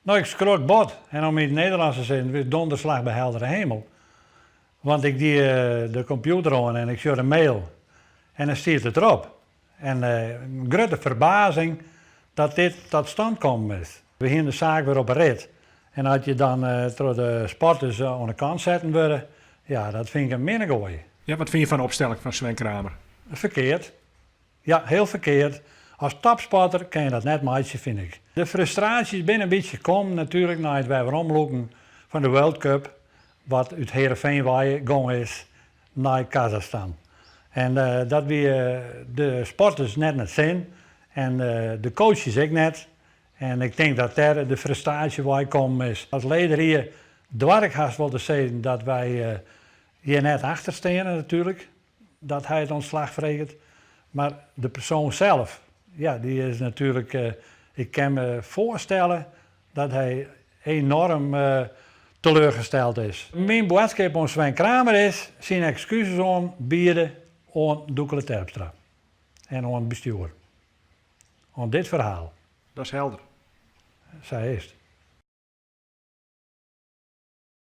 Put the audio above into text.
No, ik skrok bot. En om yn it Nederlânsk te sizzen, it wie donderslag bij heldere hemel. Want ik die de kompjûter oan en ik sjoch de mail en dan stiet it derop. En grutte ferbazing dat dit tot stand kommen is. We hiene de saak wer op 'e rit en as je dan troch de sporters oan de kant setten wurde, ja, dat fyn ik in minne goai. Ja, wat fine je fan de opstelling fan Sven Kramer? Ferkeard. Ja, hiel ferkeard. As topsporter kin je dat net meitsje, fyn ik. De frustraasjes binne in bytsje kommen natuerlik nei it wer weromlûken fan de World Cup, wat út Heerenveen wei gong is nei Kazachstan. En dat wie de sporters net nei 't sin en de coaches ek net. En ik tink dat dêr de frustraasje wei kommen is. As lederie doar ik hast wol te sizzen dat wy hjir net achter steane natuerlik, dat hy it ûntslach freget. Mar de persoan sels, ja, dy is natuerlik, ik kin me foarstelle dat hy enoarm teleurgesteld is. Myn boadskip oan Sven Kramer is syn ekskuzes oanbiede oan Doekele Terpstra en oan it bestjoer. Oan dit ferhaal. Dat is helder. Sa is it.